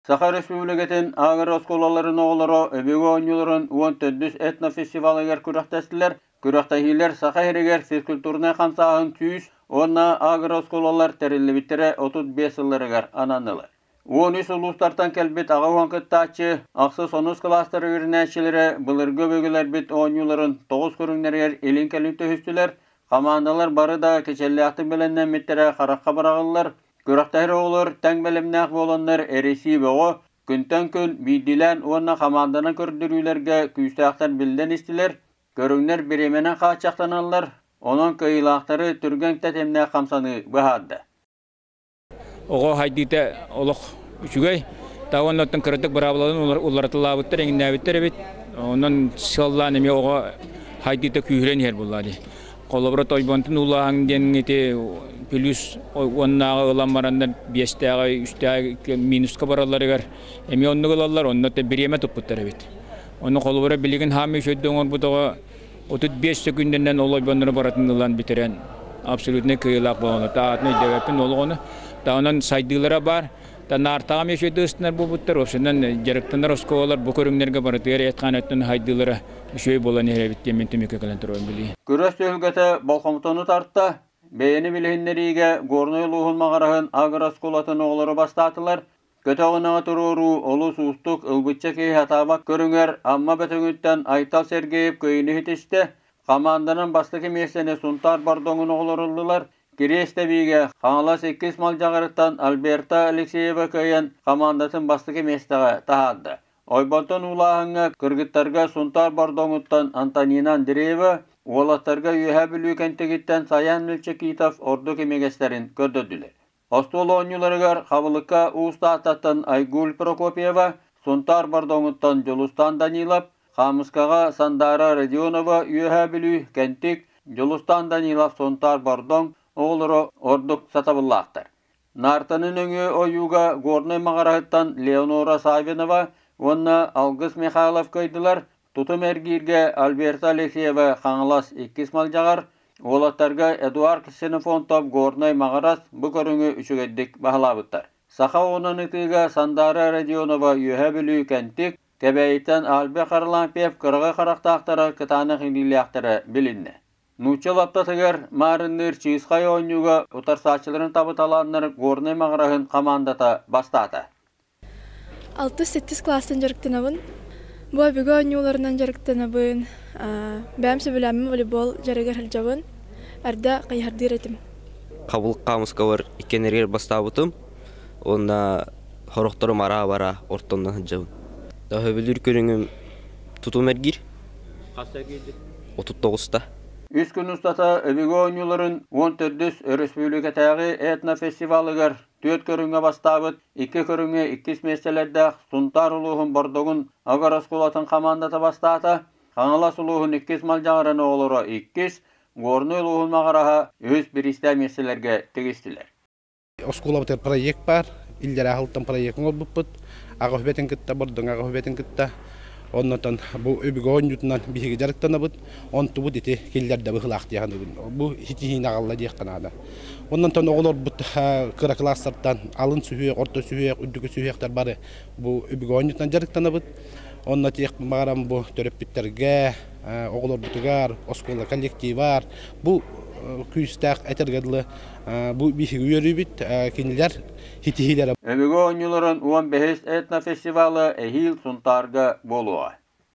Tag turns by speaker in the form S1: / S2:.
S1: Саха Өрөспүүбүлүкэтин агро-оскуолаларын оҕолоро өбүгэ оонньууларын 14-үс этнофестивалыгар күрэхтэстилэр. Күрэхтэһиилэр Саха сиригэр физкультурнай хамсааһын 100 уонна агро-оскуолалар тэриллибиттэрэ 35 сылларыгар ананнылар. 13 улуустартан кэлбит 80 кыттааччы, ахсыс-онус кылаастар үөрэнээччилэрэ былыргы өбүгэлэрбит оонньууларын тоҕус көрүҥнэригэр илин-кэлин түһүстүлэр. Хамаандалар бары да кичэллээхтик бэлэмнэммиттэрэ харахха быраҕыллар. Күрэхтэһэр оҕолор тэҥ бэлэмнээх буоланнар эрийсии бөҕө, күнтэн күн биирдиилээн уонна хамаанданан көрдөрүүлэргэ күүстээхтэр биллэн истилэр. Көрүҥнэр бириэмэнэн хааччахтаналлар, онон кыайыылаахтары түргэн тэтимнээх хамсаныы быһаарда.
S2: Оҕо хайдыыта олох үчүгэй. Оннуттан кыратык быраабылаларын уларытылаабыттар, эҥиннээбиттэр эбит. Онон сыаллаан эмиэ оҕо хайдыыта күүһүрэн иһэр буоллаа дии. Холобура, Тойбонтун улааһын диэн ити плюс уоннааҕы ылан бараннар биэстээҕи, үстээҕи минуска баралларыгар эмиэ оннук ылаллар, онно бириэмэ туппуттар эбит. Ону холобура билигин хаамыы үчүгэйдик оҥорбут оҕо 35 сөкүүндэнэн ол ойбоннору барытын ылан бүтэрэн абсолютнай кыайыылаах буолан таатын өйдөөбөппүн ол оҕону. Таҕынан сайдыылара баар. Наартаҕа эмиэ үчүгэйдик ыстынар буолбуттар. Общинан дьарыктанар оскуолалар бу көрүҥнэргэ барытыгар эт-хаан өттүн сайдыылара үчүгэй буолан иһэр эбит диэн мин түмүккэ кэлэн турабын билии.
S1: Күрэс түһүлгэтэ болҕомтону тарта. Бэйэни билиһиннэриигэ Горнай улууһун Маҕараһын агрооскуолатын оҕолоро бастаатылар. Көтөҕүнэҕэ туруоруу олус уустук, ылбычча киһи сатаабат көрүҥэр Амма Бөтүҥүттэн Айтал Сергеев кыайыыны ситистэ. Хамаанданан бастакы миэстэни Сунтаар Бордоҥун оҕолоро ыллылар. Кириэс тэбиигэ Хаҥалас иккис Малдьаҕарыттан Альберта Алексеева кыайан хамаандатын бастакы миэстэҕэ таһаарда. Ойбонтон уулааһыҥҥа кыргыттарга Сунтаар Бордоҥуттан Антонина Андреева, уолаттарга Үөһээ Бүлүү Кэнтигиттэн Саян Мельчакитов ордук имигэстэрин көрдөрдүлэр. Остуол оонньууларыгар хабылыкка Уус Тааттаттан Айгуль Прокопьева, Сунтаар Бордоҥуттан Дьулустаан Данилов, Хаамыскаҕа Сандаара Родионова Үөһээ Бүлүү, Кэнтик, Дьулустаан Данилов Сунтаар Бордоҥ оҕолоро ордук сатабыллаахтар. Наартаны нөҥүө ойууга Горнай Маҕараһыттан Леонора Саввинова уонна Алгыс Михайлов кыайдылар, Тутум эргииргэ Альберта Алексеева Хаҥалас иккис Малдьаҕар, уолаттарга Эдуард Ксенофонтов Горнай Маҕарас бу көрүҥү үчүгэйдик баһылаабыттар. Саха оҕунан ытыыга Сандаара Родионова Үөһээ Бүлүү Кэнтик, Кэбээйиттэн Альберт Харлампьев кыраҕы харахтаахтара кытаанах илиилээхтэрэ билиннэ. Нуучча лаптатыгар маарынныыр чыысхай оонньууга утарсааччыларын табыталааннар Горнай Маҕараһын хамаандата бастаата.
S3: Алтыс-сэттис кылаастан дьарыктанабын. Бу өбүгэ оонньууларынан дьарыктанабын. Бэйэм сөбүлээммин волейбол дьарыгар сылдьабын. Эрдэ хайыһардыыр этим.
S4: Хабылык хаамыскабар иккиэннэригэр бастаабытым уонна сорохторум араа-бараа ортонно сылдьабын. Сөбүлүүр көрүҥүм тутум эргиир.
S1: Хас эргиирдик?
S4: 39-та.
S1: Үс күн устата өбүгэ оонньууларын 14-үс өрөспүүбүлүкэтээҕи этнофестивалыгар түөрт көрүҥҥэ бастаабыт, икки көрүҥҥэ иккис миэстэлэрдээх Сунтаар улууһун Бордоҥун агрооскуолатын хамаандата бастаата, Хаҥалас улууһун иккис Малдьаҕарын оҕолоро иккис, Горнай улууһун Маҕараһа үһүс бириистээх миэстэлэргэ тигистилэр.
S5: Оскуолабытыгар проект баар, иллэрээ сылтан проект оҥорбуппут. Аҕа сүбэтин кытта, Бордоҥ аҕа сүбэтин кытта. Оннотон бу өбүгэ оонньуутунан биһиги дьарыктанабыт. Онтубут ити киллэрдэ быһыылаах дии саныыбын. Бу ситиһиини аҕалла диэххэ наада. Оннонтон оҕолорбут кыра кылаастартан алын сүһүөх, орто сүһүөх, үрдүкү сүһүөхтэр бары бу өбүгэ оонньуутунан дьарыктанабыт. Онно тиэх баҕарам бу төрөппүттэргэ, оҕолорбутугар, оскуола коллективар бу күүстээх этэргэ дылы бу биһиги үөрүүбүт, кинилэр ситиһиилэрэ.
S1: Өбүгэ оонньууларын 15-ис этнофестивала эһиил Сунтаарга буолуоҕа.